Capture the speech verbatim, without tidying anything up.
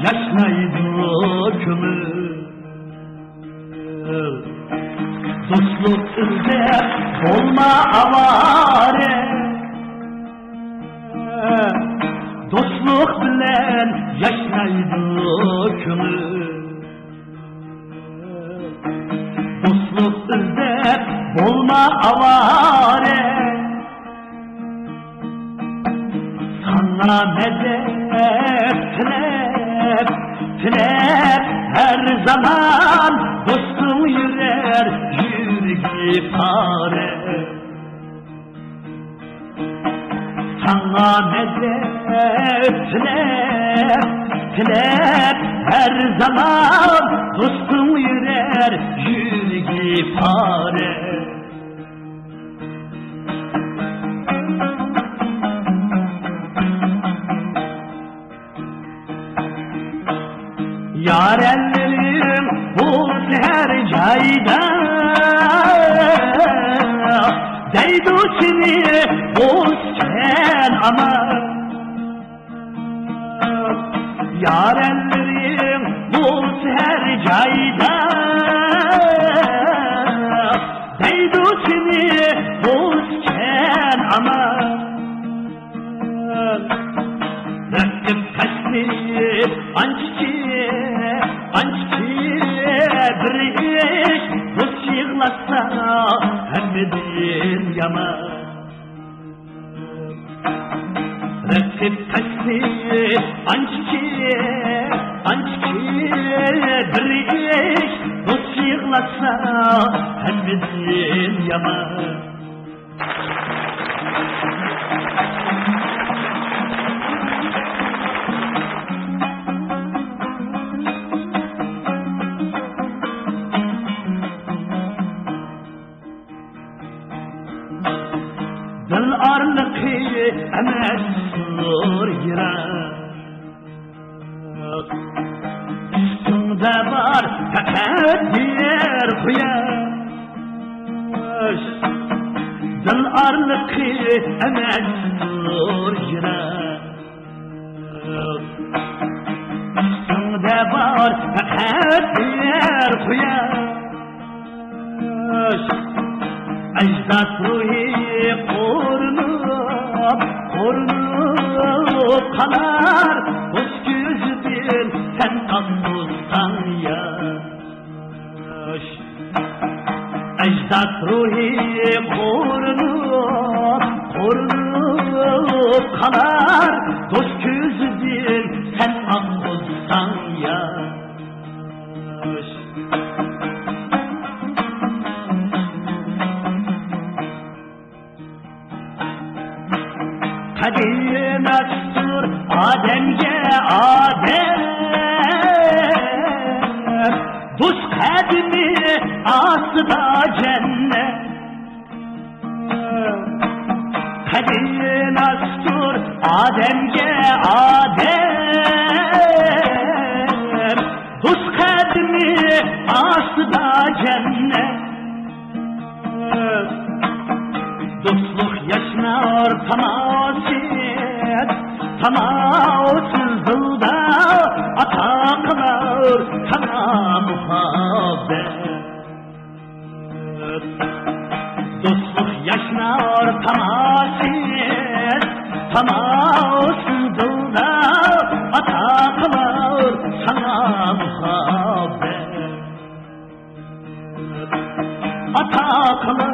ياشنايدۇ كۆڭۈل. دوستلۇق ئىزدەپ بولما ئاۋارە، دوستلۇق بىلەن ياشنايدۇ كۆڭۈل. دوستلۇق ئىزدەپ بولما ئاۋارە، ساڭا مەدەت تىلەپ، تىلەپ ھەر زامان، دوستۇڭ يۈرەر يۈرىكى پارە. ساڭا مەدەت تىلەپ، تىلەپ ھەر زامان، دوستۇڭ يۈرەر يۈرىكى پارە. يارەنلىرىڭ بولسا ھەر جايدا، دەيدۇ سېنى بولسىكەن ئامان. يارەنلىرىڭ بولسا ھەر جايدا، دەيدۇ سېنى بولسىكەن ئامان. رەقىب تەسلىم ئانچىچە، ئانچىچە بىر ئىش، دوست يىغلاتسا ھەممىدىن يامان. رەقىب تەسلىم ئانچىچە، ئانچىچە بىر ئىش، دوست يىغلاتسا ھەممىدىن يامان. دىل ئارىلىقى ئەمەس زور يىراق، ئۈستۈڭدە بار پەقەت بىر قۇياش. دىل ئارىلىقى ئەمەس زور يىراق، ئۈستۈڭدە بار پەقەت بىر قۇياش. ئەجداد روھى قورۇنۇپ، قورۇنۇپ قالار، دوست كۆزىدىن سەن ئاققۇزساڭ ياش. ئەجداد روھى قورۇنۇپ، قورۇنۇپ قالار، دوست كۆزىدىن سەن ئاققۇزساڭ ياش. قەدىناستۇر ئادەمگە ئادەم، دوست قەدىمى ئاستىدا جەننەت. قەدىناستۇر ئادەمگە ئادەم، دوست قەدىمى ئاستىدا جەننەت. دوستلۇق ياشنار تاماسىز، تاماسىز دىلدا ئاتا قىلار ساڭا مۇھەببەت. دوستلۇق ياشنار تاماسىز، تاماسىز دىلدا ئاتا قىلار ساڭا مۇھەببەت. ئاتا قىلار